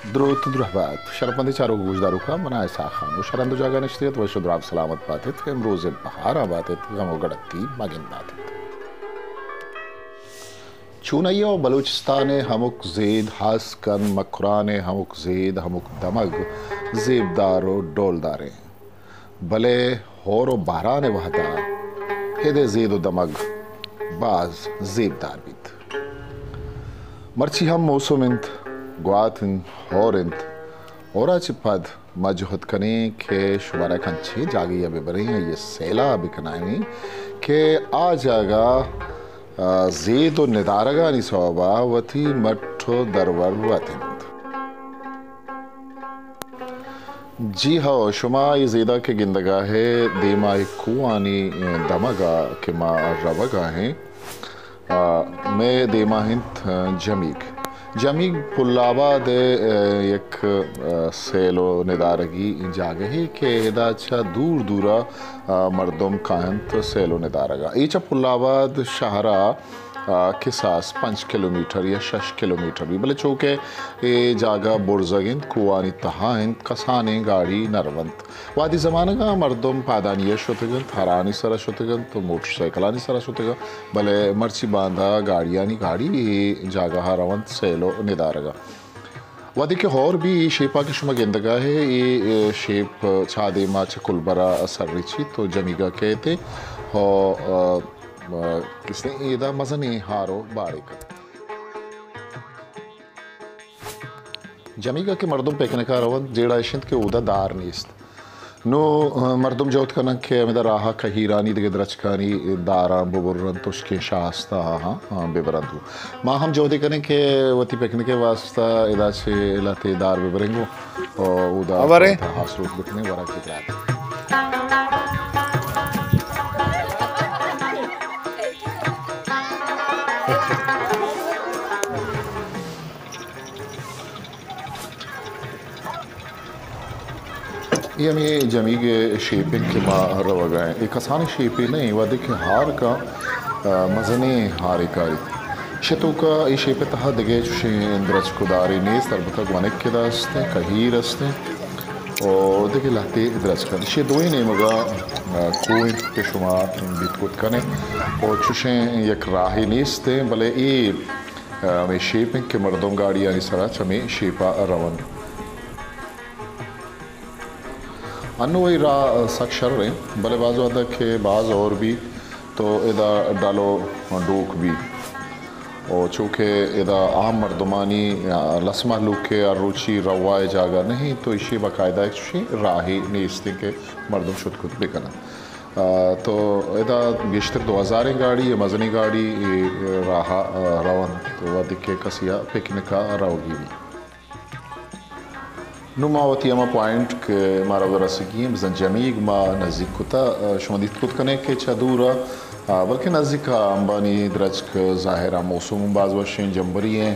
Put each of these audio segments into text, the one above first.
دروت درہبات، شرپمندیں چاروک گوشداروکاں، من آں اسحاق خان۔ گوں شرند ءُ جاگہ نشتگ ات، وش ءُ دراہ سلامت بات ات، امروز بہار ءَ بات ات، غم ءُ گڑتی مگن بات ات۔ چونائی ءَ بلوچستان ءِ ہمک زید، ہاسکن مکران ءِ ہمک زید، ہمک دمگ زیبدار ءُ ڈولدار ایں۔ بلے ہور ءُ بہران ءِ وہد ءَ ہدے زید ءُ دمگ باز زیبدار بیت۔ مرچی ہم موسم انت، گوات انت، ہور انت۔ ہور ءَ چہ پد ما جہد کنیں کہ شمارا یک انچیں جاگہے ءَ بہ بریں، آئی ءَ سیل ءَ بہ کنائیں کہ آ جاگہ، آ، زید ءُ ندارگانی سوب ءَ وتی مٹ ءُ درور وت انت۔ جی ہو، شما اے زیدا کہ گندگ ءَ ئے، دیما اے کوہانی دمگ ءَ کہ ما روگ ءَ ایں، آ، مئے دیما انت، آ، جمیگ۔ جمیگ پل آباد ءِ، آ، یک، آ، سیل ءُ ندارگی جاگہے کہ ادا چہ دور دور ءَ، آ، مردم کاینت سیل ءُ ندارگ ءَ۔ اے چہ پل آباد شہر ءَ آ، کساس پنچ کلومیٹر یا شش کلومیٹر بی، بلے چوکہ اے جاگہ برزگ انت، کوہانی تہا انت، کسانیں گاڑی نہ رونت۔ وہدی زمانگ ءَ مردم پادانی ءَ شتگ انت، ہرانی سر ءَ شتگ انت، موٹر سائیکلانی سر ءَ شتگ انت، بلے مرچی باندا گاڑیانی گاڑی اے جاگہ ءَ رونت سیل ءُ ندارگ ءَ۔ وہدے کہ ہور بی اے شیپ ءَ کہ شما گندگ ءَ ئے، اے، اے شیپ چہ دیما چہ کلبر ءَ سر ریچیت ءُ جمیگ ءَ کیت ءُ، آ، کسے ادا مزنیں ہار ءُ بارے کنت۔ جمیگ ءَ کہ مردم پکنک ءَ رونت، جیڑہ اش انت کہ اودا دار نیست۔ نوں، آ، مردم جہد کننت کہ ہمدا راہ ءَ کہیرانی دگہ درچکانی داراں ببرنت، ہشکیں شاہ است آہاں، آ، ببرنت۔ ما ہم جہدے کنیں کہ وتی پکنک ءِ واستہ ادا چہ لہتے دار ببریں گوں۔ او، اودا ہبرے؟ آسروت بکنیں، ورگ بکنیں۔ اے ہمے جمیگ ءِ شیپ انت کہ ما روگ ءَ ایں۔ اے کسانیں شیپے نہ انت، وہدے کہ ہار کاں، آ، مزنیں ہارے کاریت۔ شتوک ءَ اے شیپ ءِ تہا دگہ چوشیں درچک ءُ دارے نیست، البتہ گونک ادا است انت، کہیر است انت ءُ دگہ لہتے درچک انت۔ ایشی دوئیں نیمگ ءَ، آ، کوہ انت کہ شما بیت کت کن ئے ءُ چوشیں یک راہے نیست انت، بلے اے، آ، ہمے شیپ انت کہ مردم گاڑیانی سرا چمے شیپ ءَ رونت۔ انوں اے راہ سک شر انت، بلے باز وہدا کہ باز ہور بیت تو ادا ڈل ءُ ڈوک بیت۔ ءُ چوکہ ادا عام مردمانی، آ، لس مہلوک ءِ ہر روچی روا ءِ جاگہ نہ انت، تو ایشی باقاعدہ یک چوشیں راہے نیست انت کہ مردم شت کت بہ کننت۔ آ، تو ادا گیشتر دو ہزاریں گاڑی یا مزنیں گاڑی اے راہ ءَ، آ، رونت، وہدے کہ کسے ءَ پکنک ءَ روگی بیت۔ نوں ما وتی ہما پوائنٹ کہ مارا اودا رسگی انت، بزاں جمیگ، ما نزیک کتہ، آ، شما دیست کت کن ئے کہ چہ دور ءَ، آ، بلکہ نزیک ءَ امبانی درچک ظاہر ءَ، موسم ہم باز وشیں، جمبری ایں۔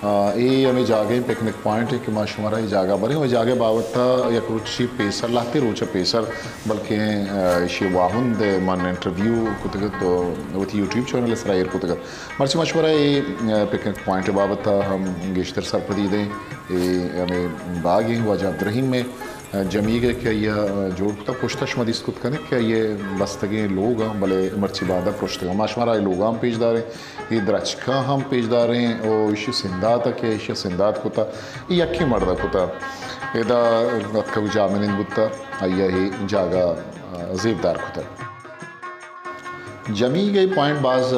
آ، اے ہمے جاگہ ایں، پکنک پوائنٹ ایں کہ ما شمارا اے جاگہ بریں ءُ اے جاگہ بابت ءَ یک روچے پیسر، لہتے روچ ءَ پیسر، بلکہ، آ، ایشی واہند ءَ من انٹرویو کتگ ات ءُ وتی یوٹیوب چینل ءِ سرا ایر کتگ ات۔ مرچی ما شمارا اے، آ، پکنک پوائنٹ ءِ بابت ءَ ہم گیشتر سرپدی دیں۔ اے ہمے باگ ایں واجہ عبدالرحیم ءِ، آ، جمیگ ءَ کہ آئی ءَ، آ، جوڑ کتگ۔ پشت ءَ شما دیست کت کن ئے کہ آئی ءِ بستگیں لوگ آں، بلے مرچی باندا پرشتگ آں۔ ما شمارا اے لوگاں ہم پیش داریں، اے درچکاں ہم پیش داریں ءُ ایشی سندات ءَ کہ ایشی ءَ سندات کتگ، اے یکیں مرد ءَ کتگ۔ ادا اتکگ ءُ جاہ منند بوتگ، آئی ءَ اے جاگہ، آ، زیبدار کتگ۔ جمیگ ءِ پوائنٹ باز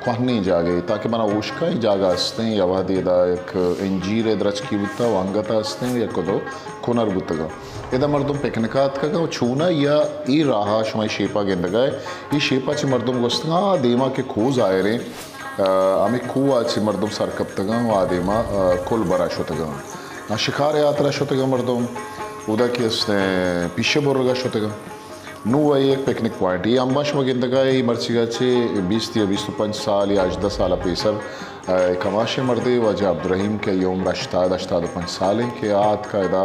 کوہنیں جاگہے، تاکہ منا ہوش کاں اے جاگہ استیں، یا وہدے ادا یک انجیر ءِ درچکے بوتہ ءُ انگت استیں، یک دو کنر بوتگاں۔ ادا مردم پکنک ءَ اتکگاں ءُ چونائی ءَ اے راہ ءَ شما اے شیپ ءَ گندگ ءَ ئے، اے شیپ ءَ چہ مردم گوستگاں، آ دیما کہ کوہ ظاہریں، آ، ہمے کوہ ءَ چہ مردم سر کپتگاں ءُ آ دیما، آ، کلبر ءَ شتگاں۔ آ شکار ءِ ہاترا شتگاں مردم، اودا کہ استیں پیشہ برگ ءَ شتگاں۔ نوں اے یک پکنک پوائنٹ۔ اے امبا شما گندگ ءَ ئے، اے مرچیگ ءَ چہ بیست یا بیست ءُ پنچ سال یا ہژدہ سال ءَ پیسر، آ، کماشیں مردے واجہ عبدالرحیم کہ آئی عمر ہشتاد، ہشتاد ءُ پنچ سال ایں کہ آ اتکا ادا،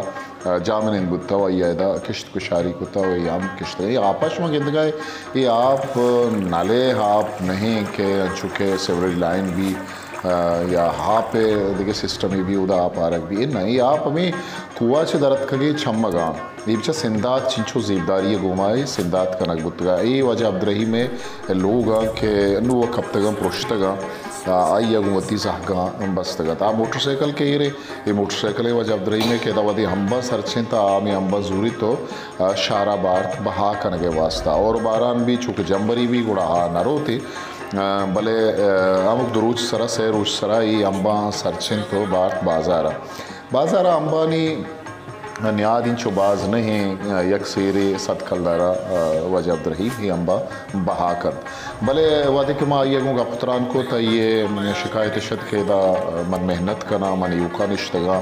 آ، جاہ منند بوتہ ءُ آئی ءَ ادا کشت کشاری کتہ ءُ اے ہم کشتگ۔ اے آپ ءَ شما گندگ ءَ ئے، اے آپ نل ءِ آپ نہ ایں کہ انچو کہ سیوریج لائن بی، آ، یا آپ ءِ دگہ سسٹمے بی، اودا آپ آرگ بی۔ اے نہ، اے آپ ہمے کوہ ءَ چہ در اتکگ ءُ چمگاں۔ اے بچار سندات چنچو زیبداری ءِ گوما اے سندات کنگ بوتگ۔ اے واجہ عبدالرحیم ءِ لوگ آں کہ انوں کپتگاں، پرشتگاں، آ، آئی ءَ گوں وتی زہگاں بستگ ات۔ آ موٹر سائیکل کہ ایرے، اے موٹر سائیکل ءِ واجہ عبدالرحیم ءِ کہ ادا وہدے امباں سرچنت، آ ہمے امباں زوریت ءُ، آ، شہر ءَ بارت بہا کنگ ءِ واستا۔ اور باران بی، چونکہ جمبری بی، گڑا آ نہ روت۔ آ، بلے، آ، ہمک دو روچ سرا، سئے روچ سرا اے امباں سرچنت ءُ بارت بازار ءَ۔ بازار ءَ امبانی نیاد انچو باز نہ ایں، یک سیرے صد کلدار ءَ، آ، واجہ عبدالرحیم اے امباں بہا کنت۔ بلے وہدے کہ ما آئی ءَ گوں گپ تران کت، آئی ءِ شکایت اش ات کہ ادا من محنت کناں، من ایوکا نشتگاں۔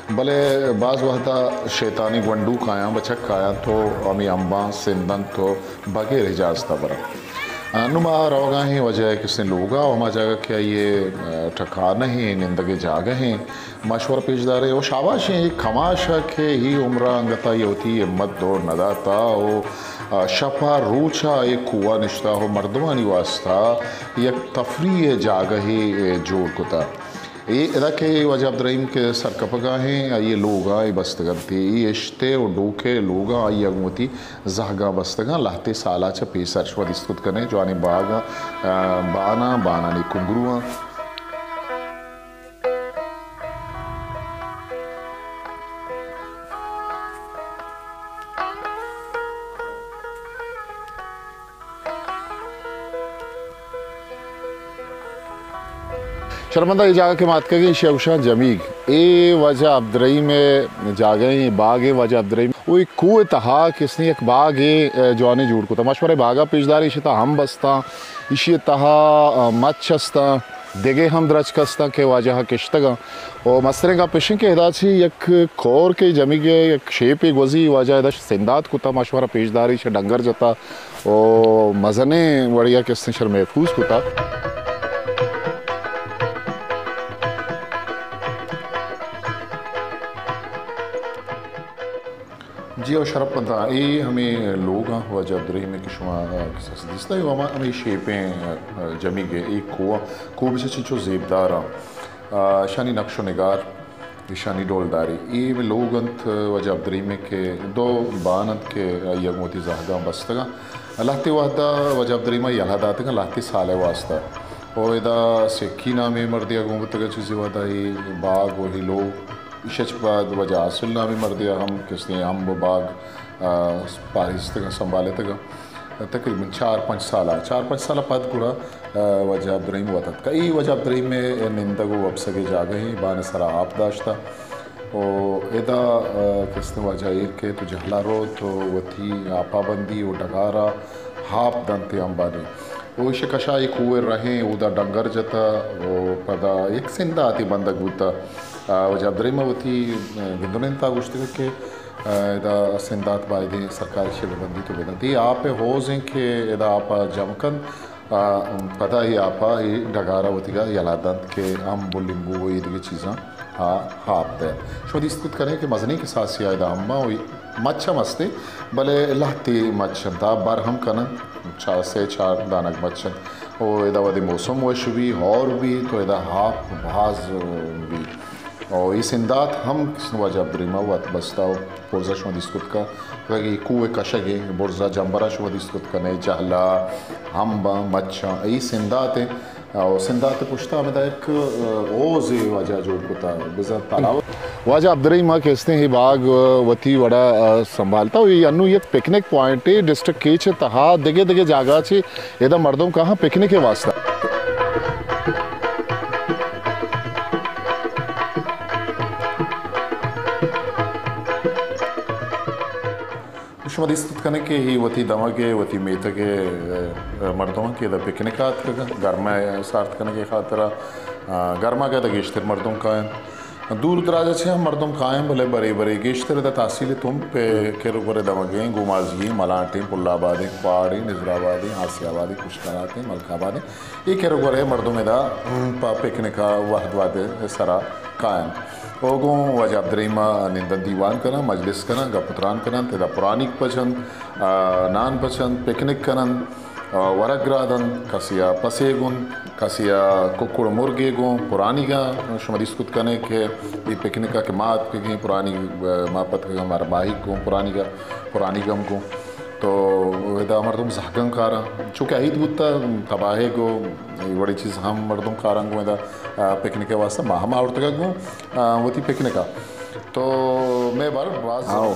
بلے باز وہدا شیطانی گونڈو کایاں، بچک کایاں تو ہمے امباں سندنت ءُ بغیر اجازت ءَ براں۔ آ، نوں ما روگا ایں واجہ ءِ کسیں لوگ ءَ، ہما جاگہ کہ آئی ءِ، آ، ٹھکانہ ایں، نندگ ءِ جاگہ ایں، مشورہ پیش دارے۔ او شاباش ایں، اے کماش ءَ کہ اے عمر ءَ انگت آئی ءَ وتی ہمت دور نہ داتا او، آ، شپ ءَ روچ ءَ اے کوہ ءَ نشتا او مردمانی واستا یک تفریح ءِ جاگہے جوڑ کتا۔ اے ادا کہ واجہ عبدالرحیم کہ سرکپگا ایں، آئی ءِ لوگاں اے بستگ انت۔ اے اشتے ءُ ڈوکے لوگاں آئی ءَ گوں وتی زہگاں بستگاں۔ لہتے سالا چہ پیسر شما دیست کت کنے، جوانیں باگاں، آ، باناں، بانانی کنگرواں۔ شرمندہ، اے جاگہ کہ ما اتکگیں، ایشی ءَ گوشاں جمیگ۔ اے واجہ عبدالرحیم ءِ جاگہ ایں، باگ ایں واجہ عبدالرحیم۔ او اے کوہ ءِ تہا کسیں یک باگے، اے، جوانیں جوڑ کتا۔ ما شمارا اے باگ ءَ پیش داریں، ایشی ءِ تہا ہمب استاں، ایشی ءِ تہا، آ، مچ استاں، دگہ ہم درچک استاں کہ واجہ ءَ کشتگاں۔ او مستریں گپ اش ایں کہ ادا چہ یک کور کہ جمیگ ءِ یک شیپے گوزی، واجہ ءَ ادا سندات کتا، ما شمارا پیش داریں، ایشی ءَ ڈنگر جتا۔ او مزنیں وڑے ءَ کسیں شر محفوظ کتا۔ جی او شرپ بنتا، اے ہمے لوگ آں واجہ عبدالرحیم کہ شما، آ، کساس دیستا، اے ہما، ہمے شیپیں، آ، جمیگ ءِ اے کوہ، کوہ بچار چنچو زیبدار آں۔ آ، اشانی نقش ءُ نگار، اشانی ڈولداری۔ اے ہمے لوگ انت واجہ عبدالرحیم ءِ کہ دو بان انت کہ آئی ءَ گوں وتی زہگاں بستگاں۔ لہتے وہدا واجہ عبدالرحیم ءَ یلہ داتگاں، لہتے سال ءِ واستا۔ او ادا سکی نامیں مردے ءَ گون بوتگ ءَ چیزے وہدا اے باگ ءُ اے لوگ۔ ایشی ءَ چہ پد واجہ حاصل نامیں مردے ءَ ہم کسیں ہمب ءُ باگ، آ، پاریستگاں، سنبھالتگاں۔ تقریباً چار پنچ سال ءَ، چار پنچ سال ءَ پد گڑا، آ، واجہ عبدالرحیم وت اتکا۔ اے واجہ عبدالرحیم ءِ نندگ ءُ وپسگ ءِ جاگہ ایں، بان ءِ سرا آپ داشتا۔ او ادا، آ، کسیں واجہ ایر کیت ءُ جہلا روت ءُ وتی آپا بندی ءُ ڈگار ءَ آپ دنت ءُ امبانی۔ او ایشی ءِ کشا اے کوہ رہیں، اودا ڈنگر جتا ءُ پدا یک سنداتے بندگ بوتا۔ آ، واجہ عبدالرحیم ءَ وتی، آ، گندنند ءَ گوشتگ کہ، آ، ادا سندات بایدیں سرکار ایشی ءَ بہ بندیت ءُ بہ دنت۔ اے آپ ءِ حوض ایں کہ ادا آپ ءَ جم کنت، آ، پدا اے آپ ءَ اے ڈگار ءَ وتیگا یلہ دنت کہ امب ءُ لیمبو ءُ اے دگہ چیزاں آ آپ دئیت۔ شما دیست کت کنے کہ مزنیں کساسے ءَ ادا امباں ءُ مچ ہم استیں، بلے لہتے مچ انت، آ بر ہم کن انت، چا-، سے چار دانگ مچ انت۔ او ادا وہدے موسم وش بی، ہور بی، تو ادا آپ باز بی۔ او اے سندات ہم کسن واجہ عبدالرحیم ءَ وت بستا ءُ برزا شما دیست کت کا، اگہ اے کوہ ءِ کشگ ایں، برزا جمبرا شما دیست کت کنے، جہلا، ہمباں، مچاں، اے سندات ایں۔ او سندات ءِ پشتا ہمدا یک، آ، حوضے واجہ جوڑ کتا، بزاں تلاو۔ واجہ عبدالرحیم ءَ کہ استیں اے باگ، آ، وتی وڑا، آ، سنبھالتا ءُ اے انوں یک پکنک پوائنٹے، ڈسٹرکٹ کیچ ءِ تہا دگہ دگہ جاگہ چہ ادا مردم کاہاں پکنک ءِ واسطہ۔ شما دیست کت کنے کہ اے وتی دمگ ءِ، وتی میتگ ءِ، آ، مردماں کہ ادا پکنک ءَ آتکگ انت، گرم ءَ سارت کنگ ءِ خاطر ءَ، آ، گرم ءَ کہ ادا گیشتر مردم کاینت۔ دور دراج ءَ چہ ہم مردم کاینت، بلے برے برے گیشتر ادا تحصیل تمپ ءِ کر ءُ گور ءِ دمگیں گومازی ایں، ملانٹ ایں، پل آباد ایں، کواڑ ایں، نظر آباد ایں، آسیہ آباد ایں، کشکارات ایں، ملک آباد ایں۔ اے کر ءُ گور ءِ مردم ادا، م، پہ پکنک ءَ وہد وہد ءِ سرا کاینت۔ او گوں واجہ عبدالرحیم ءَ نندن دیوان کناں، مجلس کناں، گپ ءُ تران کننت، ادا پرانیگ پچنت، آ، نان پچنت، پکنک کننت۔ ورگ گراد انت، کسے ءَ پسے گون، کسے ءَ ککڑ مرگے گون، پرانیگا شما دیست کت کنے کہ اے پکنک ءَ کہ ما اتکگیں پرانی، ما پتکگاں مارا ماہیگ گون، پرانیگا، پرانیگم گون۔ تو ادا مردم زہگاں کاراں، چونکہ عید بوتا، تباہیگ و اے وڑیں چیز ہم مردم کاراں گون ادا، آ، پکنک ءِ واسطہ ما ہم آورتگا گون، آ، وتی پکنک ءَ۔ تو مئے بار باز آؤ۔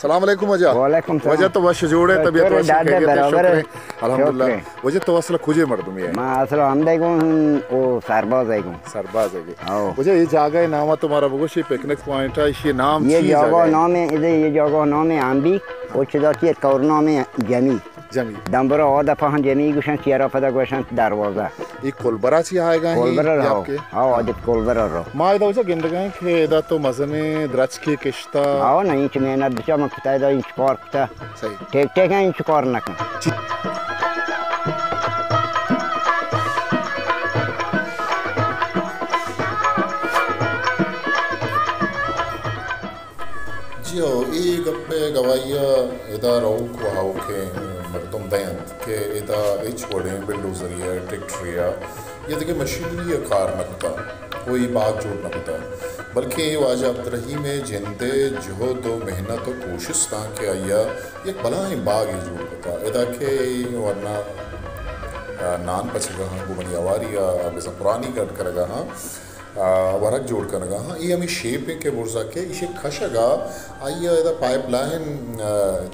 سلام علیکم واجہ۔ وعلیکم سلام۔ واجہ تو وش جوڑ ئے، تو طبیعت تو وش، ڈاڈ ئے، خیریت ئے، برابر شکر ئے۔ ئے۔ الحمدللہ۔ شکر ئے۔ واجہ تو اصل کجے مردمے ئے؟ ما اصل ہمدے گون، او سرباز ئے گون۔ سرباز ئے گون۔ ہاؤ۔ واجہ اے جاگہ ئے نام تو مارا بگوش، اے پکنک پوائنٹ ئے، ایشی نام اے چی جاگہ جاگہ ئے؟ نام اے، اے جاگہ نام اے امبی، او چدا کی کور نام اے جمی۔ جمی۔ دمبرا آ دپا ہم جمی گوشن، چیرا پدا گوشن دروازہ۔ اے کولبرا چی آئیگا ایں؟ کولبرا یا رو۔ کہ؟ ہاؤ، آ دپ کولبرا رو۔ ما ادا واجہ گندگا ایں کہ ادا تو مزنیں درچکے کشتا۔ ہاؤ نا، انچ محنت بچا من کتا ادا انچ کار کتا۔ صحیح۔ ٹیک ٹیک انچ کار نہ کن۔ جی۔ جی ہو، اے گپ ءِ گواہی ءَ ادا روک و آؤکیں مردم دئینت کہ ادا ہچ وڑیں بلڈوزرے ءَ، ٹریکٹرے ءَ یا دگہ مشینری ءَ کار نہ کتا و اے باگ جوڑ نہ کتا، بلکیں اے واجہ عبدالرحیم ءِ جند ءِ جہد و محنت و کوشستاں کہ آئی ءَ یک بلاہیں باگے جوڑ کتا۔ ادا کہ اے ورنا، آ، نان پچگا ہاں، گوں منی ہواری ءَ بزاں پرانی گڈ کرگا ہاں۔ آ، ورگ جوڑ کنگا ہاں۔ اے ہمے شیپ ایں کہ برزا کہ ایشی کشگا آئی ءَ ادا پائپ لائن، آ،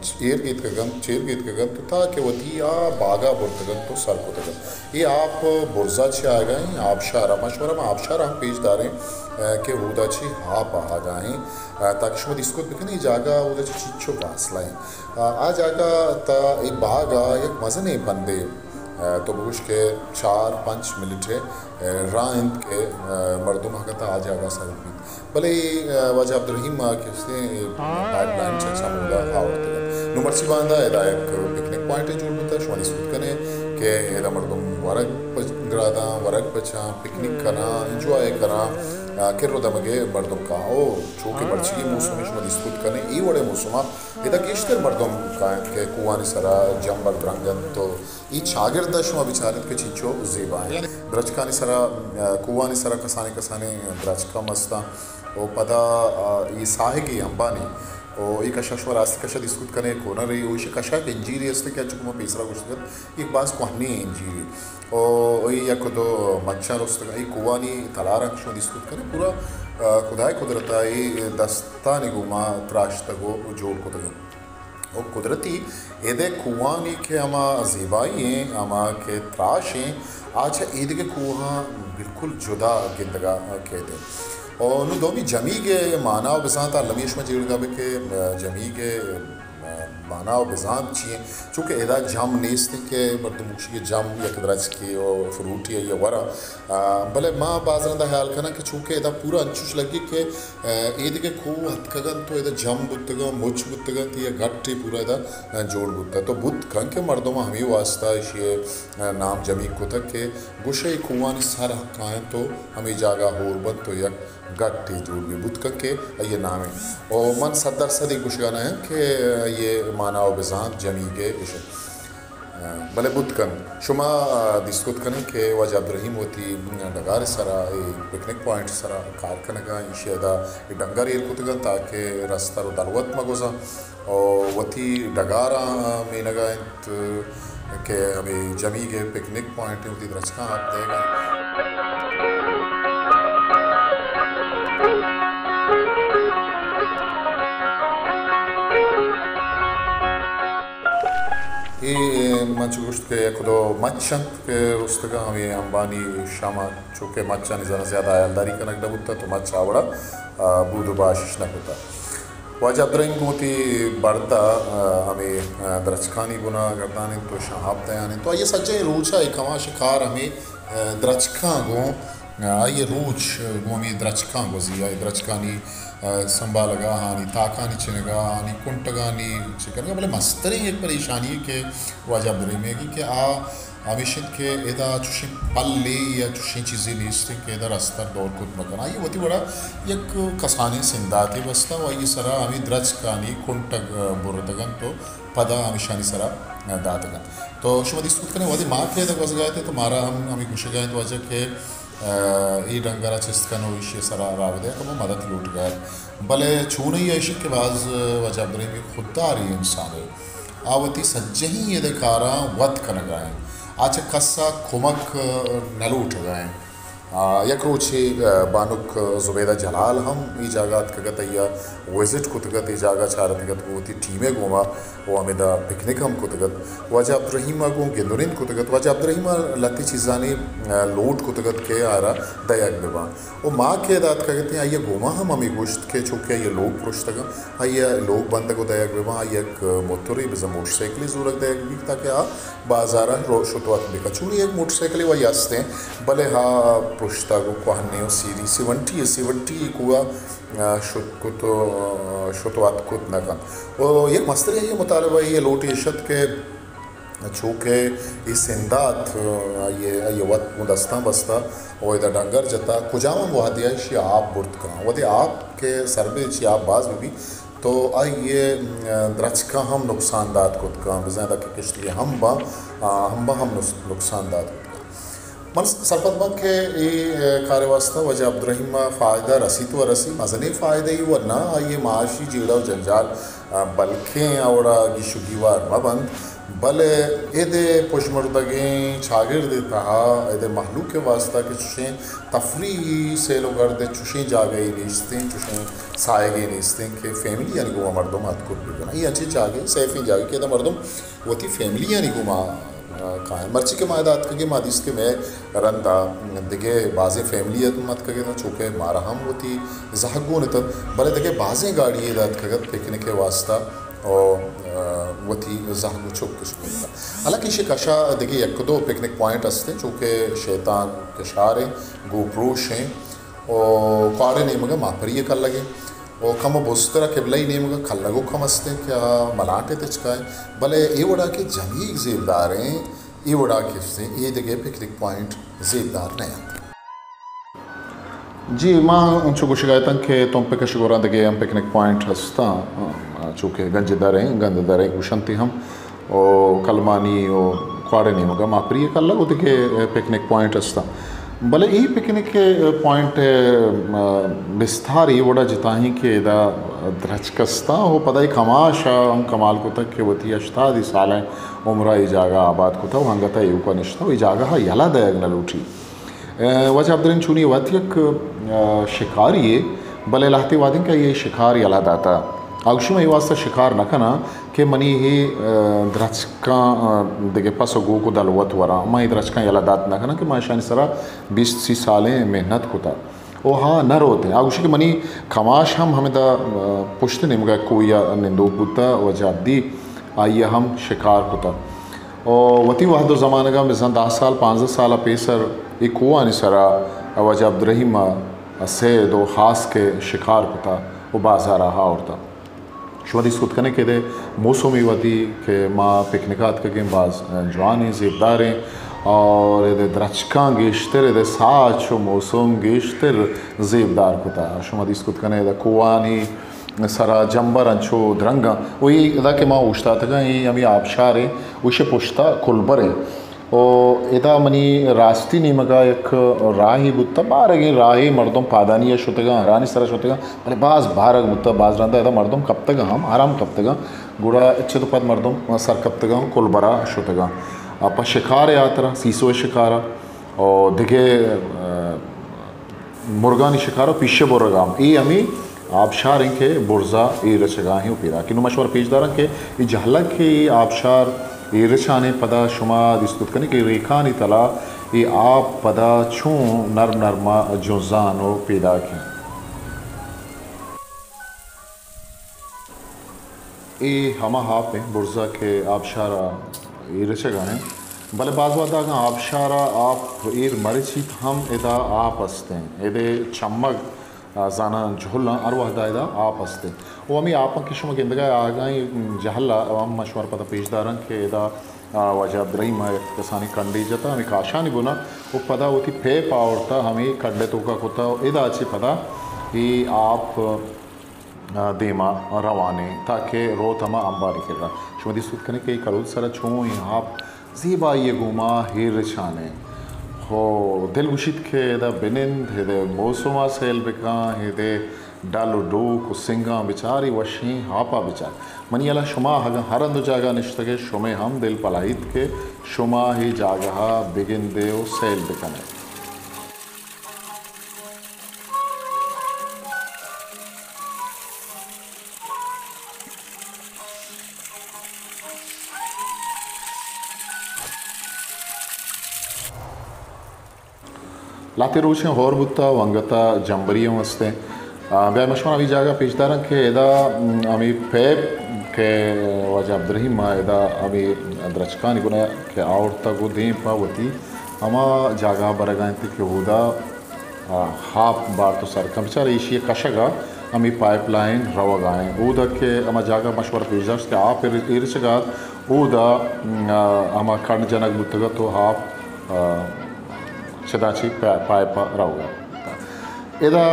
چ-، ایر گیتکگ انت، چیر گیتکگ انت، تاکہ وتی آ باگا برتگ انت و سر کتگ انت۔ اے آپ برزا چہ آیگا ایں، آبشار، ہما شمارا ما آبشار ہم پیش داریں، آ، کہ اودا چہ آپ آہگا ایں، آ، تاکہ شما دیست کت بکن اے جاگہ اودا چہ چیچو فاصلہ ایں۔ آ، آ جاگہ تا اے باگا یک مزنیں بندے، آ، تو بگوش کہ چار پنچ منٹ ءِ، آ، راہ انت کہ، آ، مردم اگاں تا آ جاگہ سر بیت۔ بلے، آ، واجہ عبدالرحیم ءَ کہ استیں، اے پائپ لائن چہ چمودا آورتگ۔ نوں مرچی باندا ادا یک پکنک پوائنٹے جوڑ بوتگ، شما دیست کنے کہ ادا مردم ورگ پچ-، گراداں، ورگ پچاں، پکنک کناں، انجوائے کناں، آ، کر و دمگے مردم کاں۔ او، چو کہ مرچیگیں موسم شما دیست کنے، اے وڑیں موسما ادا گیشتر مردم کاینت کہ کوہانی سرا جمبر درنگ انت و اے چاگرد ءَ شما بچار ات کہ چنچو زیبا انت۔ درچکانی سرا، آ، کوہانی سرا کسانیں کسانیں درچک ہم استاں و پدا، آ، اے ساہگے امبانی و اے کشا شما راستی کشا دیست کت کنے کونرے و ایشی کشا یک انجیرے است کہ انچو کہ ما پیسرا گوشتگ ات، یک باز کوہنیں انجیرے۔ او اے یک دو مچاں رستگاں، اے کوہانی تلاراں کہ شما دیست کت کنے، پورا، آ، خدائے قدرتا اے دستانی گوما تراشتگ و جوڑ کتگ انت۔ و قدرتی ایدے کوہانی کہ ہما زیبائی ایں، ہما کہ تراش ایں، آ چہ ایدگہ کوہاں بالکل جدا گندگا کیت۔ و نوں دومی جمیگ ءِ مانا و بزانت المی شما جیڑگا بہ کہ جمیگ ءِ مانا و بزانت چی ایں؟ چونکہ ادا جم نیست کہ مردم گوشی کہ جم یک درچکے و فروٹی یا ورا، آ، بلے ما باز رندا خیال کناں کہ چونکہ ادا پورا انچوش لگی کہ، آ، اے دگہ کوہ اتکگ انت و ادا جم بوتگ انت، مچ بوتگ انت، یا گٹے پورا ادا، آ، جوڑ بوتگ۔ تو بوت کن کہ مردم ہمے واسطہ ایشی ءِ، آ، نام جمیگ کتگ کہ گوشئے کوہانی سر کاینت و ہمے جاگہ ہور بنت و یک گٹے جوڑ بی، بوت کن کہ آئی ءِ نام ایں۔ و من صد درصد اے گوشگا نہ آں کہ آئی ءِ مانا و بزانت جمیگ ءِ اش انت۔ بلے بوت کنت، شما، آ، دیست کت کنیں کہ واجہ عبدالرحیم وتی، م، ڈگار ءِ سرا، اے پکنک پوائنٹ ءِ سرا کار کنگ ءَ، ایشی ءَ ادا اے ڈنگر ایر کتگ انت تاکہ رستر و دلوت مہ گوزاں، و وتی ڈگاراں مینگ ءَ انت کہ ہمے جمیگ ءِ پکنک پوائنٹ ءَ وتی درچکاں آپ دئیگ ءَ انت۔ اے من چو گوشت کہ یک دو مچ انت کہ رستگاں، ہمے امبانی شام ءَ، چونکہ مچانی زنا زیادہ حیالداری کنگ نہ بوتہ تو مچ آ وڑا، آ، بود و باشش نہ کتہ۔ واجہ عبدالرحیم گوں وتی برد ءَ، آ، ہمے، آ، درچکانی بنا گردان انت و شاں آپ دیان انت۔ تو آئی ءِ سجہیں روچ ءَ اے کماش کار ہمے، آ، درچکاں گوں، آ، آئی ءِ روچ گوں ہمے درچکاں گوزی، آئی درچکانی، آ، سنبھالگ ءَ، آہانی تاکانی چنگ ءَ، آہانی کنٹگانی چہ کنگ ءَ، بلے مستریں یک پریشانی کہ واجہ عبدالرحیم ءَ گی کہ آ ہمیش انت کہ ادا چوشیں پلے یا چوشیں چیزے نیست انت کہ ادا رستر دور کت بہ کن۔ آئی ءَ وتی وڑا یک کسانیں سندھاتے بستہ و آئی ءِ سرا ہمے درچکانی کنٹگ، آ، برتگ انت و پدا ہمیشانی سرا داتگ انت۔ تو شما دیست کت کنے وہدے ما کہ ادا گوزگا اتیں تو مارا ہم ہمے گوشگا انت واجہ کہ، آ، اے ڈنگرا چست کن و ایشی سرا راہ بدے، کمو مدد لوٹگا ات۔ بلے چونئی ایشی کہ باز واجہ عبدالرحیم یک خودداری انسانے۔ آ وتی سجہیں ادا کاراں وت کنگا انت۔ آ چہ کسا کمک نہ لوٹگا انت۔ آ، یک روچے، آ، بانک زبیدہ جلال ہم اے جاگہ اتکگ ات، آئی ء وزٹ کتگ ات، اے جاگہ چارتگ ات، وتی ٹیم ء گوما و ہمیدا پکنک ہم کتگ ات۔ واجہ عبدالرحیم ء گوں گند و نند کتگ ات۔ واجہ عبدالرحیم ء لہتے چیزانی، آ، لوٹ کتگ ات کہ آرا دئیگ بہ باں۔ و ما کہ ادا اتکگ اتیں، آئی ء گوما ہم ہمے گوشت کہ چونکہ آئی ء لوگ پرشتگ انت، آئی ء لوگ بندگ و دئیگ بہ باں، آئی ء یک موترے بزاں موٹر سائیکلے زورگ دئیگ بیت تاکہ آ بازار ء رو شت و اتک بہ کن۔ چونی یک موٹر سائیکلے وئی است انت، بلے ہا پرشتگ و کوہنیں و سیری سیونٹی، سیونٹی کوہ ء شت کت و، شت و اتک کت نہ کنت۔ و یک مستریں آئی ء مطالبہ ء لوٹے اش ات کہ چو کہ اے سندات، آئی ء، آئی ء وت گوں دستاں بستہ و ادا ڈنگر جتہ، کجام ہم وہدے ء ایشی ء آپ برت کن۔ وہدے آپ کہ سر بہ چی آپ باز بہ بیت تو آئی ء درچکاں ہم نقصان دات کت کن، بزاں ادا کہ کشتی ہم باں، آ، ہم باں ہم نس-، نقصان دات کت کن۔ من سرپد باں کہ اے کار ء واستہ واجہ عبدالرحیم ء فائدہ رسیت و رسی، مزنیں فائدہ ای و نہ آئی ء معاشی جیڑہ و جنجال، آ، بلکیں آ وڑا گیش و گیوار مہ بنت، بلے اد ء پژمردگیں چاگرد ء تہا اد ء مہلوک ء واستہ کہ چشیں تفریحی سیل و گرد ء چشیں جاگہے نیستیں، چشیں ساہگے نیستیں کہ فیملیانی گوما مردم اتک کت بہ کناں۔ اے انچیں جاگہے، سیفیں جاگہے کہ ادا مردم وتی فیملیانی گوما، آ، کاینت۔ مرچی کہ ما ادا اتکگیں، ما دیست کہ مئے رندا دگہ بازیں فیملی ات اتکگ اتاں، چوکہ مارا ہم وتی زہگ گون اتنت، بلے دگہ بازیں گاڑی ادا اتکگ ات پکنک ء واستہ و، آ، وتی زہگ و چک اش گون اتاں۔ حالانکہ ایشی کشا دگہ یک دو پکنک پوائنٹ استیں، چوکہ شیطان کشار ایں، گوپروش ایں و کواڑے نیمگا ماپری کلگ ایں۔ و کمو بزتر ء قبلہ ء نیمگ ء کلگوک ہم استیں کہ آ ملانٹ ء تچکا انت، بلے اے وڑا کہ جنگیگ زیبدار ایں، اے وڑا کہ استیں، اے دگہ پکنک پوائنٹ زیبدار نہ انت۔ جی، ما انچو گوشگا اتاں کہ تمپ ء کش گوراں دگہ ہم پکنک پوائنٹ ہستاں، چوکہ گنج دریں، گند دریں گوشنتی ہم۔ و کلمانی و کواڑے نیمگا ماپری ء کلگ و دگہ پکنک پوائنٹ استاں۔ بلے اے پکنک پوائنٹ ء بستار اے وڑا جتائیں کہ ادا درچک استاں و پدا اے کماش ء ہم کمال کتگ کہ وتی ہشتادی سالیں عمر ء اے جاگہ آباد کتگ و انگت ء ایوکا نشتگ و اے جاگہ ء یلہ دئیگ نہ لوٹی۔ ء، واجہ عبدالرحیم چونی وت یک، ء، شکاری یے، بلے لہتے وہدیں کہ آئی ء شکار یلہ داتا۔ آ گوشی من اے واسطہ شکار نہ کناں کہ منی اے، ء، درچکاں، ء، دگہ پس و گوک و دلوت وراں۔ من اے درچکاں یلہ دات نہ کناں کہ من اشانی سرا بیست سی سالیں محنت کتا۔ او ہا نہ روتیں۔ آ گوشی کہ منی کماش ہم ہمدا، ء، پشت نیمگا کوئی ء نندوک بوتا و جادی آئی ء ہم شکار کتا۔ و وتی وہد و زمانگاں بزاں دہ سال، پانزدہ سال ء پیسر اے کوہانی سرا واجہ عبدالرحیم ء سید و خاص کہ شکار کتا و بازار ء آورتا۔ شما دیست کت کنے کہ ادے موسم ای وہدی کہ ما پکنک ء اتکگیں باز جوانیں، زیبداریں اور ادے درچکاں گیشتر، ادے ساچ و موسم گیشتر زیبدار کتا۔ شما دیست کت کنے ادے کوہانی سرا جمبر انچو درنگاں۔ و اے ادا کہ ما اوشتاتگاں، اے ہمے آبشاریں، و ایشی پشتا کلبریں۔ و ادا منی راستی نیمگا یک راہے بوتا، بارگیں راہے، مردم پادانی ء شتگاں، ہرانی سرا شتگاں، بلے باز بارگ بوتا، باز رندا ادا مردم کپتگاں ہم، آرام کپتگاں، گڑا اچ تو پد مردم سر کپتگاں، کلبرا شتگاں۔ آ پہ شکار ء ہاترا، سیسو ء شکارا، و دگہ، ء، مرگانی شکار و پیش برگ ہم۔ اے ہمے آبشار انت کہ برزا ایر رچگا ہیں و پیداکیں۔ نوں ما شمارا پیش داراں کہ اے جہلگ کہ اے آبشار ایر رچانے، پدا شما دیست کت کنے کہ ریکانی تلا اے آپ پدا چون نرم نرما جنزان و پیداکیں۔ اے ہما آپ انت برزا کہ آبشار ء ایر رچگ ء انت، بلے باز وہد اگاں آبشار ء آپ ایر مرچیت ہم ادا آپ است انت۔ ادے چمگ، آ، زاناں جہل انت، ہر وہد ء ادا آپ است انت۔ و ہمے آپاں کہ شما گندگ ء آگاہیں جہل ء ہم ما شمارا پدا پیش داراں کہ ادا، آ، واجہ عبدالرحیم ء یک کسانیں کنڈے جتا، ہمے کاشانی بنا و پدا وتی پیپ آورتا، ہمے کنڈ ء توکا کتا و ادا چہ پدا اے آپ آ، دیما روانیں تاکہ روت ہما امبانی کرا۔ شما دیست کنے کہ اے کلود سرا چون اے آپ زیبائی گوما ہیر رچانیں۔ خو دل گوشیت کہ ادا بنند، ہدے موسما سیل بکن، ہدے ڈل و ڈوک و سنگاں بچار، اے وشیں آپا بچار۔ منی ہیالا شما اگاں ہر ہند و جاگہ نشتگے، شمے ہم دل پلاہیت کہ شما اے جاگہا بگندے و سیل بکنے۔ لہتے روچیں ہور بوتا و انگتا جمبری ہم استیں۔ آ، بیا من شمارا ہمے جاگہ پیش داراں کہ ادا، م، ہمے پیپ کہ واجہ عبدالرحیم ما ادا ہمے درچکانی گنا کہ آورتگ و دیم پہ وتی ہما جاگہ برگا انت کہ اودا آ، ہاپ بارت و سر کن۔ بچار ایشی کشگا ہمے پائپ لائن روگا ایں۔ اودا کہ ہما جاگہ ما شمارا پیش داشت کہ آپ ایر-، ایرچگا ات، اودا، م، آ، ہما کنڈ جنگ بوتگ ات و آپ، آ، چدا چی پا-، پائپ روگا ات۔ ادا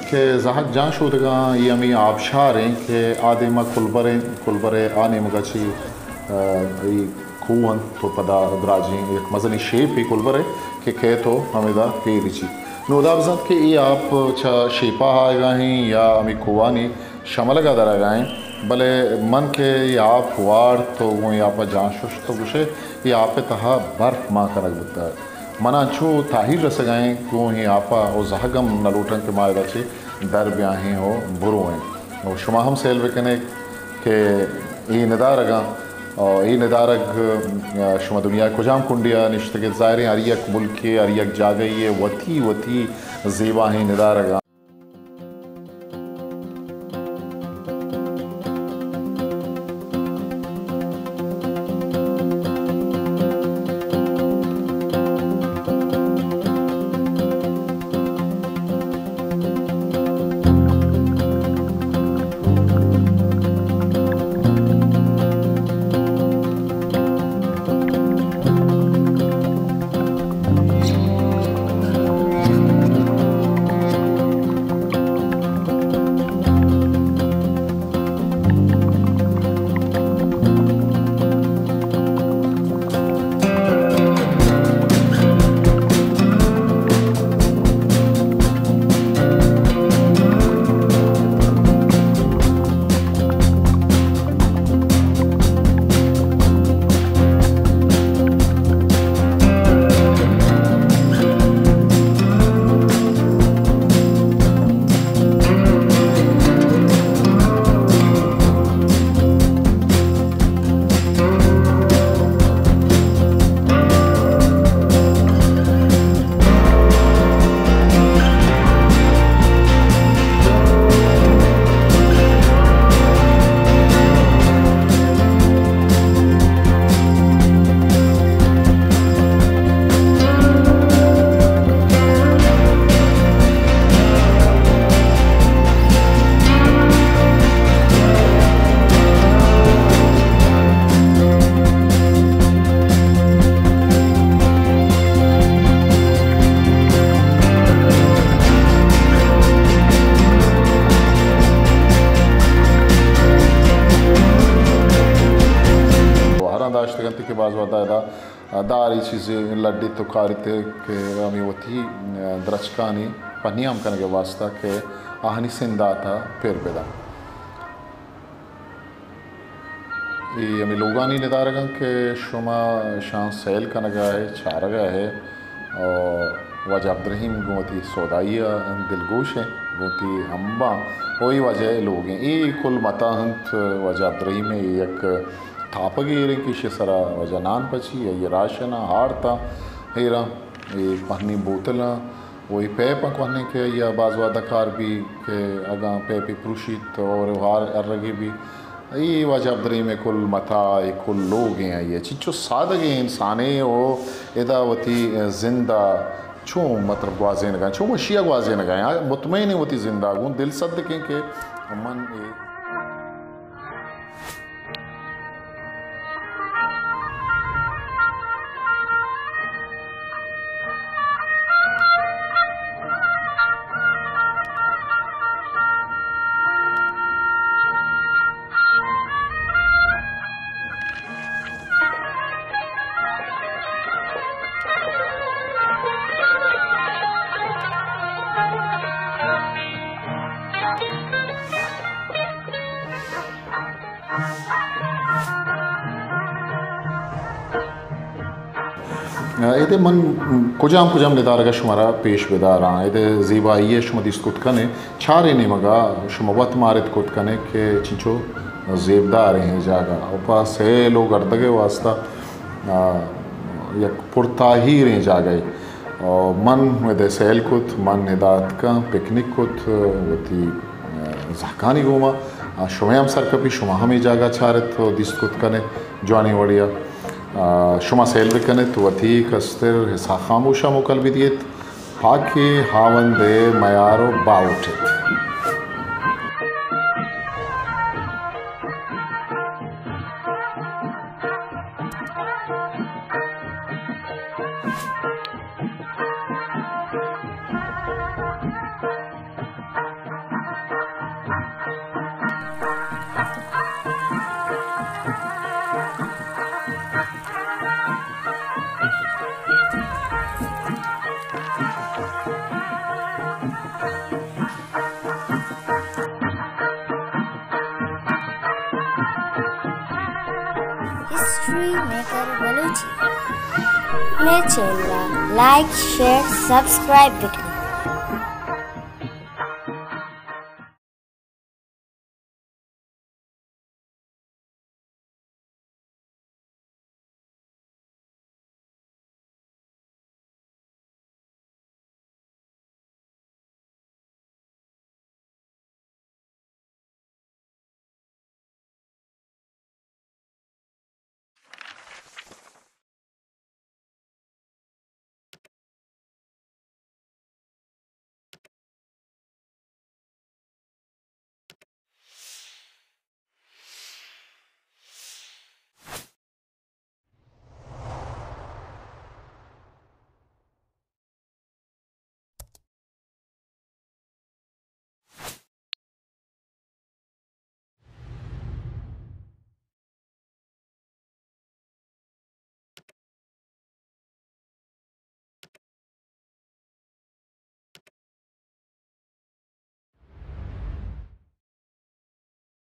کہ زہگ جان شودگاں، اے ہمے آبشار ایں کہ آ دیما کلبر ایں، کلبر ء آ نیمگا چی، آ، اے کوہ انت و پدا دراجیں یک مزنیں شیپے کلبرے کہ کیت و ہمیدا پیر چیت۔ نوں ہدا بزانت کہ اے آپ چہ شیپا آیگا ایں یا ہمے کوہانی شملگا درگا ایں، بلے من کہ اے آپ وارت و گوں اے آپا جان ششت و گوشے اے آپ ء تہا برف مان کنگ بوتگ۔ منا انچو تاہیر رسگا ایں گوں اے آپا و زہگ ہم نہ لوٹاں کہ ما ادا چہ در بیاہیں و برویں۔ و شما ہم سیل بکنے کہ اے ندارگاں، اے ندارگ، شما دنیا کجام کنڈے ء نشتگ ات، ظاہریں ہر یک ملکے، ہر یک جاگہے ء وتی وتی زیباہیں ندارگاں۔ ہراں داشتگ انت کہ باز وھدا ادا دارے چیزے لڈیت و کاریت کہ ہمے وتی درچکانی پہنیام کنگ ء واستہ کہ آہانی سندات ء پر بدنت۔ اے ہمے لوگانی ندارگ انت کہ شما اشاں سیل کنگ ء ئے، چارگ ء ئے، و واجہ عبدالرحیم گوں وتی سودائی ء دلگوش انت، گوں وتی امباں، و اے واجہ ء لوگ انت۔ اے کل متاہ انت واجہ عبدالرحیم ء، اے یک تاپگے ایر انت کہ ایشی ء سرا واجہ نان پچی، آئی ء راشن ء آرتاں ایراں، اے کوہنیں بوتلاں، و اے پیپاں کوہنیں کہ آئی ء باز وھد ء کار بی کہ اگاں پیپے پروشیت اور ہار ارگے بی۔ اے واجہ عبدالرحیم ء کل متاع، اے کل لوگ ایں آئی ء۔ چنچو سادگیں انسانے و ادا وتی زند ء چون مطلب گوازینگ ء، چون وشی ء گوازینگ ء، آ مطمئن ایں وتی زند ء گوں، دل صدقیں کہ من اے ادے من کجام کجام ندارگ ءَ شمارا پیش بداراں۔ ادے زیبائی ءَ شما دیست کت کنے، چاریں نیمگ ءَ شما وت مارت کت کنے کہ چنچو زیبداریں اے جاگہ ءُ پہ سیل ءُ گردگ ءِ واستہ، آ، یک پرتاہیریں جاگہے۔ آ، من ادے سیل کت، من ادا اتکاں، پکنک کت، وتی، آ، زہکانی گوما۔ آ، شمئے ہم سرکپی، شما ہم اے جاگہ چارت ءُ دیست کت کنے جوانیں وڑیا۔ آ، شما سیل بکنت، وتی کستر اسحاق خاموش ءَ موکل بدیت۔ پاکیں ہاوند ءِ میار ءُ باہوٹ ات۔ History maker Balochi. مئے چینل ءَ لائک، شیئر، سبسکرائب بکن۔